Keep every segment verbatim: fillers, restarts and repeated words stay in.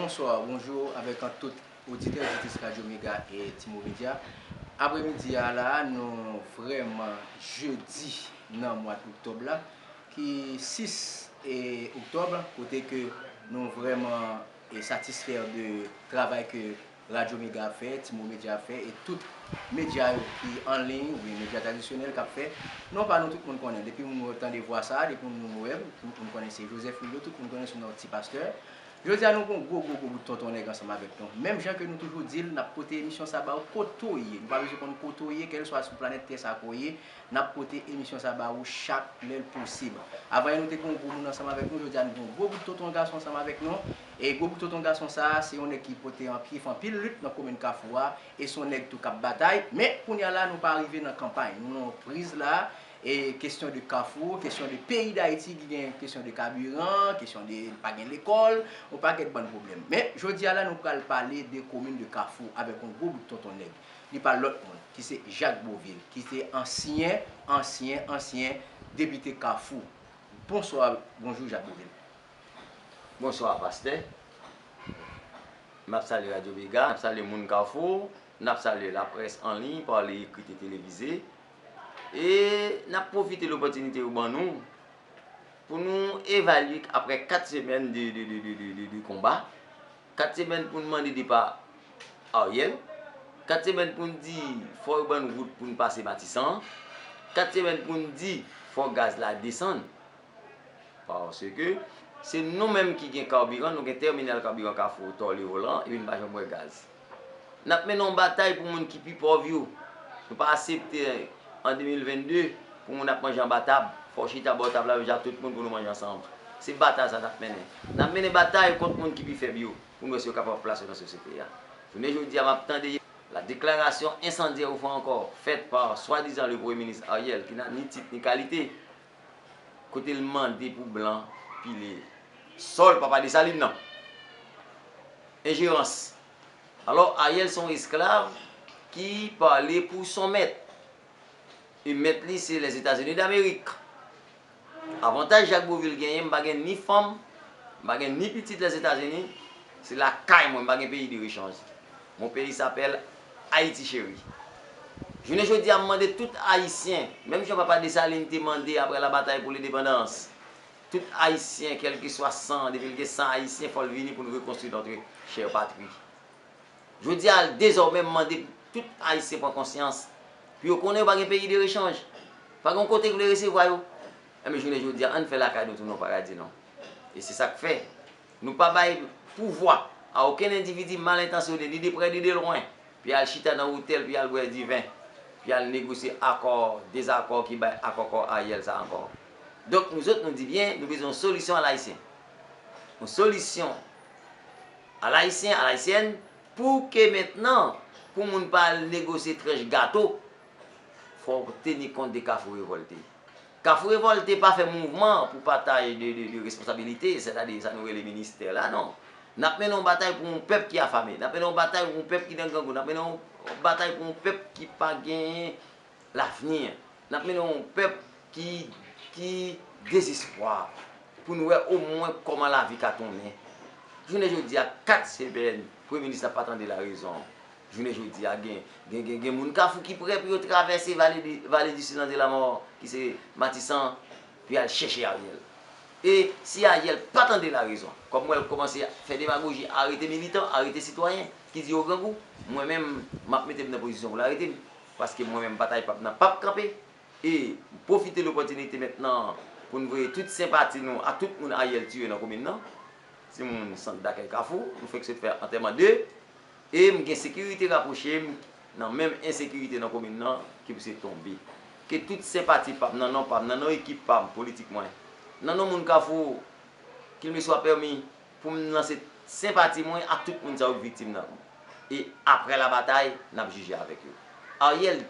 Bonswa, bonjou avèk tout oditè, oditris Radyo Mega e Timo Media. Aprèmidi a la, nou vrèman jedi nan mwa oktòb la, ki sis e, oktòb, kote ke nou vrèman e, satisfè de travay ke Radyo Mega ap fè, Timo Media ap fè, e tout medya yo ki an liy, oubyen medya tradisyonèl k ap fè. Non pa nou, tout moun konnen. Depi moun yo tande vwa sa a, depi moun yo wè m, tout moun konnen se Joseph Willo, tout moun konnen sou non Ti Pastè. Jodi a, nou gen yon gwo, gwo, gwo bout tonton nèg ansanm avèk nou. Menm jan ke nou toujou di l, n ap pote emisyon sa a ba w kote w ye. Nou pa bezwen konn kote w ye, kèlswa sou planèt tè sa a ke w ye, n ap pote emisyon sa a ba ou chak lè l posib. Avan yè, nou te gen yon gwo moun ansanm avèk nou, jodi a, nou gen yon gwo bout tonton gason ansanm avèk nou. E gwo bout tonton gason sa a, se yon nèg ki pote an pye, fè anpil lit nan komin Kafou a, e se yon nèg tou k ap batay. Men, kounye a la, nou pa rive nan kanpay. Nou nan yon kriz la, e kesyon de Kafou, kesyon de peyi Dayiti ki gen kesyon de kabiran, kesyon de pa gen lekòl, yon pakèt bann pwoblèm. Men, jodi a la, nou pral pale de komin de Kafou avèk yon gwo bout tonton nèg. Li pa lòt moun, ki se Jacques Beauvil, ki se ansyen, ansyen, ansyen depite Kafou. Bonswa, bonjou Jacques Beauvil. Bonswa, pastè. M ap salye Radyo Mega, m ap salye moun Kafou, n ap salye laprès an liy, pa lè ekri e televize. E n ap pwofite lopòtinite yo ban nou pou nou evalye aprè kat semèn de, de, de, de, de, de, de konba, kat semèn pou n mande depa Ariel, kat semèn pou n di fò yo ban n wout pou n pase Matisan, kat semèn pou n di fò gaz la desann. Paske se nou menm ki gen kabiran, nou gen tèminal kabiran Kafou, Tòle, Volan, epi n pa janm wè gaz. N ap mennen yon batay pou moun ki pi pòv yo. Nou pa aksepte an de mil vennde pou moun ap manje anba tab. Fò w chita bò tab la menm jan ak tout moun pou nou manje ansanm. Se batay sa n ap mennen. N ap mennen batay kont moun ki pi fèb yo, pou n wè si yo kapab plase yo nan sosyete a. Jounen jodi a, m ap tande la déclaration incendiaire, yon fwa ankò, fèt pa swadizan le premye minis Ariel, ki n a ni tit ni kalite. Kote l mande pou blan pile sòl papa Desalin nan. Enjerans. Alò, Ariel se yon esklav ki pale pou son mèt. E mèt li se Lèzetazini Damerik. Avantaj Jacques Beauvil genyen, m pa gen ni fanm, m pa gen ni pitit Lèzetazini, se lakay mwen, m pa gen peyi de rechanj. Mon pays s'appelle Haïti chérie. Jounen jodi a, m mande tout Ayisyen, menm jan papa Desalin te mande aprè la bataille pour l'indépendance, tout Ayisyen, kèlkeswa san, depi l gen san Ayisyen, fò l vini pou n rekonstwi notre chère patrie. Jodi a, dezòmè, m mande tout Ayisyen pran konsyans, pou yo konnen yo pa gen peyi de rechanj. Pa gen yon kote ki vle resevwa yo. Enben, jounen jodi a, ann fè lakay nou tounen yon paradi, non. E se sa k fè, nou pa bay pouvwa a okenn endividi mal entansyone, ni de prè ni de lwen, pou y al chita nan otèl, pou y al bwè diven, pou y al negosye akò, dezakò ki bay akò kò Ariel sa ankò. Donk, nou zòt, nou di byen, nou bezwen yon solisyon alayisyen. Yon solisyon alayisyen, alayisyèn, pou ke mentnan, pou moun pa al negosye tranch gato, fò w teni kont de Kafou Revòlte. Kafou Revòlte pa fè mouvman pou pataj de, de, de responsabilite, sètadi sa nou rele ministè la, non. N ap mennen yon batay pou yon pèp ki afame, n ap mennen yon batay pou yon pèp ki nan grangou, n ap mennen yon batay pou yon pèp ki pa genyen lavni. N ap mennen yon pèp ki, ki dezespwa, pou n wè omwen kòman lavi ka tounen. Jounen jodi a, kat semèn, premye minis la pa tande larezon. Jounen jodi a, gen, gen, gen, gen moun Kafou ki prè pou yo travèse Vale de, Vale di Silanz de la Mò, ki se Matisan, pou y al chèche Ariel. E si Ariel pa tande larezon, kòm m wè l kòmanse fè demagoji, arete militan, arete sitwayen ki di yo grangou, mwen menm, m ap mete m nan pozisyon pou l arete m. Paske mwen menm, batay p ap nan p ap kanpe. E m pwofite lopòtinite mentnan pou n voye tout senpati nou a tout moun Ariel tiye nan komin nan. Timoun sant dakèy Kafou, nou fèk sot fè antèman de. E m gen sekirite rapwoche m nan menm ensekirite nan komin nan ki pou se tonbe. Ke tout senpati pa m, nan non pa m, nan non ekip pa m, politik mwen, nan non moun Kafou, qu'il me soit permis pou m lanse senpati mwen a tout moun sa yo k viktim nan. E aprè la batay, n ap jije avèk yo. Ariel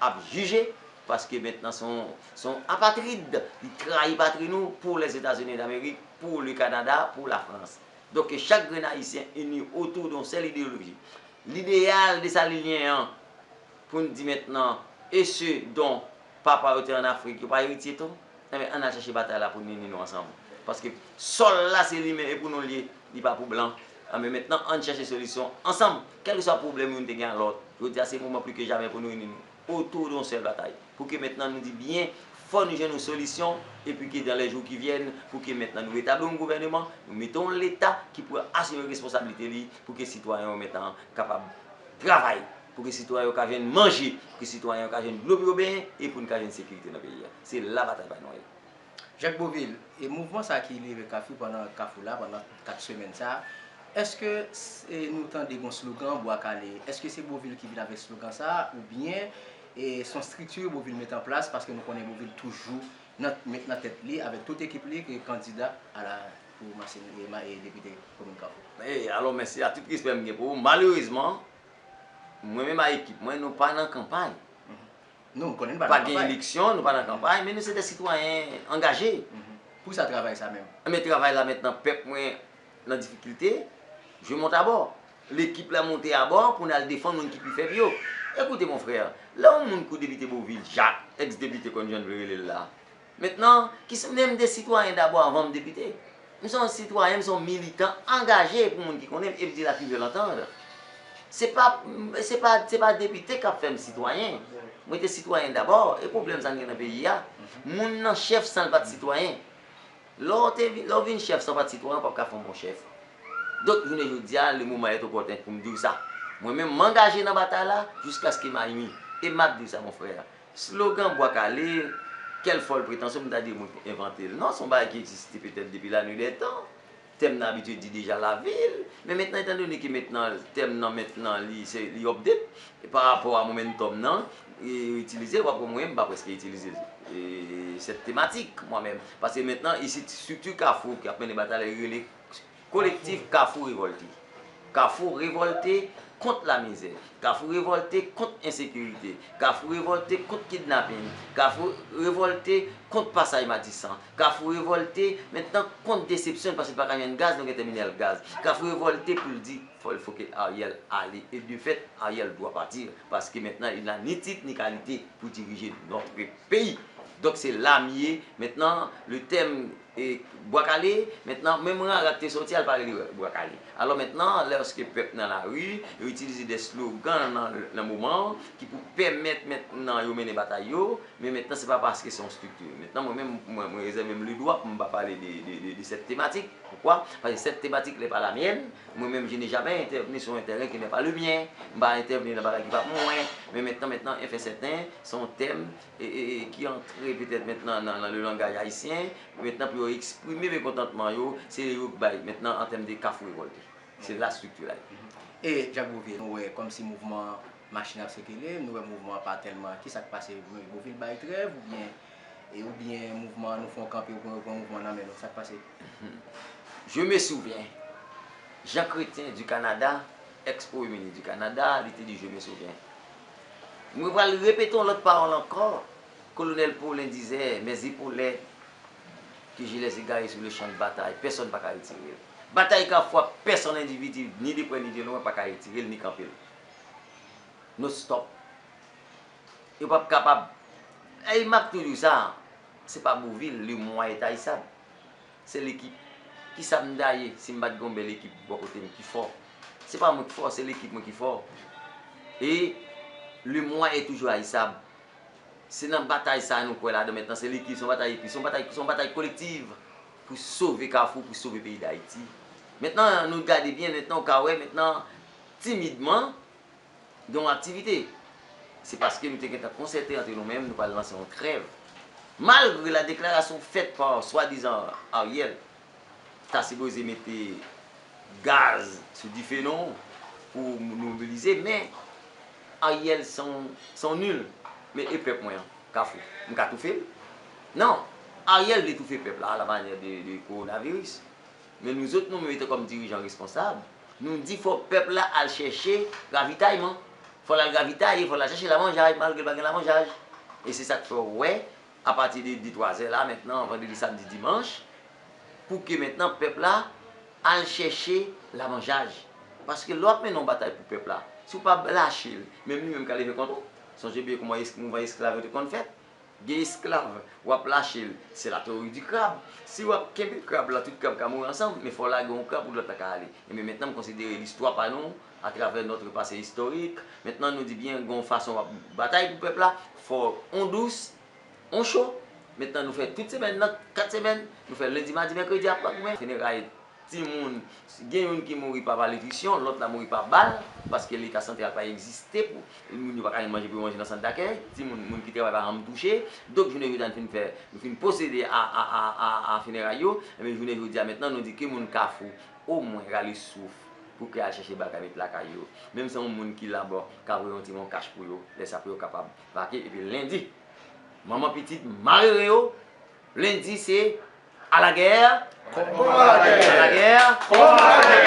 ap jije, paske mentnan se yon, se yon apatrid. Li trayi patri nou pou Lèzetazini Damerik, pou le Kanada, pou Lafrans. Donk, ke chak grenn Ayisyen ini otou de yon sèl ideyoloji. Lideyal desalinyen an, pou n di mentnan, e se don papa yo te ann Afrik, yo pa eritye tou? Enben, ann al chèche batay la pou n ini nou ansanm. Paske sòl la se li menm, e pou nou l ye, li pa pou blan. Anben mentnan, ann chèche solisyon ansanm, kèlkeswa pwoblèm youn te gen a lòt. Jodi a, se moman pli ke jamè pou nou ini nou otou de yon sèl batay. Pou ke mentnan nou di byen fò nou jwenn yon solisyon, epi ke dans les jours qui viennent, pou ke mentnan nou retabli yon gouvèneman, nou mete yon Leta ki pou asime responsablite li, pou ke sitwayen yo mentnan kapab travay, pou ke sitwayen yo ka jwenn manje, pou ke sitwayen yo ka jwenn dlo pou yo benyen, e pou nou ka jwenn sekirite nan peyi a. Se la batay pa nou ye. Jacques Beauvil, e mouvman sa ki leve Kafou pandan Kafou la, pandan kat semèn sa, èske e nou tande gon slogan Bwa Kale? Èske se Beauvil ki vin avèk slogan sa oubyen e se yon strikti Beauvil met an plas paske nou konnen Beauvil toujou nan met nan tèt li avèk tout ekip li ke kandida a la pou masin e ma e depite komin Kafou? E alò mèsi a tout respè m gen pou ou. Malerezman, mwen menm a ekip mwen, nou pa nan kanpay. Nou, m konnen n pa nan kanpay. Pa gen eleksyon, nou pa nan kanpay, men nou se de sitwayen angaje. Poukisa travay sa menm? Men travay la mentnan, pèp mwen nan difikilte, je monte à bord. Lekip la monte abò pou n al defann moun ki pi fèb yo. Ekoute mon frè, lè yon moun kou depite Beauvil, Jacques, ex depite Conn Jan vle rele l la, mentnan, ki se menm de sitwayen dabò avan m depite. M se yon sitwayen, m se yon militan angaje pou moun ki konnen m, e m di la pluvial entendre. Se pa, se pa, se pa depite k ap fè m sitwayen. Mwen te sitwayen dabò, e pwoblèm sa n gen nan peyi a. Moun nan chèf san l pa t sitwayen. Lè w te vin, lè w vin chèf san w pa t sitwayen, w p ap ka fè yon bon chèf. Donk, jounen jodi a, le moment est opportun pou m di w sa. Mwen menm, m angaje nan batay la jiskaske m a ini. E m ap di w sa, mon frè. Slogan Bwa Kale, quelle folle prétention, m ta di moun envante l. Non, se yon bagay ki egziste petèt depi la nuit des temps. Tèm nan abitye di deja lavil, men mentnan, etandone ke mentnan tèm nan mentnan li se li update, e pa rapò a momentum nan, e yo itilize l, w ap wè mwen menm m pa prèske itilize e cette thématique mwen menm. Paske mentnan, isit, strikti Kafou ki ap mennen batay la, li rele Kolektif Kafou Revòlte. Kafou revòlte kont lamizè. Kafou revòlte kont ensekirite. Kafou revòlte kont kidnapin. Kafou revòlte kont pasaj Matisan. Kafou revòlte mentnan kont desepsyon paske l pa ka jwenn gaz nan yon tèminal gaz. Kafou revòlte pou l di fò l fò ke Ariel ale. E de fèt, Ariel doit partir paske mentnan il n'a ni titre ni qualité pour diriger notre pays. Donk se la m ye. Mentnan, le thème e Bwa Kale, mentnan, menm Rara k te sòti a, l pa rele Bwa Kale. Alò mentnan, lèske pèp nan lari, yo itilize de slogan nan, nan moman an ki pou pèmèt mentnan yo mennen batay yo, men mentnan se pa paske se yon strikti. Mentnan, mwen menm, mwen, mwen rezève m le dwa pou m pa pale de, de, de, de cette thématique. Poukwa? Paske cette thématique n'est pas la mienne. Mwen menm, je n'ai jamais intervenu sur un terrain qui n'est pas le mien. M pa entèvni nan bagay ki pa pou mwen. Men mentnan, mentnan, en fait certain, se yon tèm e, e, e ki antre petèt mentnan nan, nan le langaj ayisyen, mentnan pou yo eksprime mekontantman yo, se yo k bay mentnan an tèm de Kafou revòlte. Se la strikti la ye. E Jack Bovil, nou wè kòmsi mouvman machin ap sikile, nou wè mouvman an pa tèlman, kisa k pase, Bovil bay trèv oubyen e oubyen mouvman an, nou fè yon kanpe oubyen yo pran mouvman an nan men nou, sa k pase? Je me souviens, Jean Chrétien du Canada, ex Premye Minis du Canada, li te di je me souviens. Mwen pral repete yon lòt pawòl ankò. Colonel Paulin disait, mes épaulettes, que je les ai garées sur le champ de bataille, pèsonn pa ka retire l. Batay Kafou a, pèsonn endividi, ni de prè ni de lwen, pa ka retire l ni kanpe l. No stop. Yo p ap kapab. E m ap toujou di w sa, se pa Bouvil, le mwa est haïssable. Se lekip. Kisa m ta ye si m pa t gen yon bèl ekip bò kote m ki fò? Se pa mwen ki fò, se lekip mwen ki fò. E le mwa est toujours haïssable. Se nan batay sa a nou kwè ladan mentnan, se lekip, se yon batay ekip, se yon batay, se yon batay kolektiv pou sove Kafou, pou sove peyi Dayiti. Mentnan, nou gade byen, mentnan ou ka wè, mentnan, timidman, gen yon aktivite. Se paske nou te gentan konsète antre nou menm, nou pral lanse yon trèv. Malgre la deklarasyon fèt pa swadizan Ariel, ta sipoze mete gaz sou dife non pou nou mobilize, men Ariel se yon, se yon nil. Men e pèp mwen an, Kafou, m ka toufe l? Non, Ariel vle toufe pèp la, a la manyè de, de kowonaviris. Men nou zòt, nou menm, etan kòm dirijan responsab, nou di fò pèp la al chèche ravitayman. Fò l al ravitaye, fò l al chèche lamanjay, malgre l pa gen lamanjay. E se sa k fè w wè, apati de de, twa zè la, mentnan, vandredi, samdi, dimanch, pou ke mentnan pèp la al chèche lamanjay. Paske lè w ap mennen yon batay pou pèp la, si w pa lache l, menm li menm ka leve kont ou. Sonje byen kòman es-, mouvman esklav yo te konn fèt. Gen esklav, w ap lache l, c'est la théorie du crabe. Si w ap kenbe krab la, tout krab ka mouri ansanm, men fò w lage yon krab pou lòt la ka ale. Ebyen mentnan, m konsidere listwa pa nou, atravè notre passé historique. Mentnan, nou di byen, gen yon fason w ap batay pou pèp la, fò on dous, on cho. Mentnan, nou fè tout semèn nan, kat semèn, nou fè lendi, madi, mèkredi, ap goumen. Fineray timoun, gen youn ki mouri pa malnitrisyon, lòt la mouri pa bal, paske leta sante a pa egziste pou moun yo pa ka jwenn manje pou yo manje nan sant dakèy, timoun, moun ki travay pa janm touche. Donk, jounen jodi a, nou fin fè, nou fin pwosede a, a, a, a, a fineray yo, ebyen, jounen jodi a, mentnan, nou di ke moun Kafou, omwen, rale souf, pou ke al chèche bagay, met lakay yo. Menm si yon moun ki labò, ka voye yon ti bon kach pou yo, lè sa pou yo kapab vake, epi lendi, manman pitit, marere yo, lendi se à la guerre. Comment à la guerre? À la guerre. Comment à la guerre?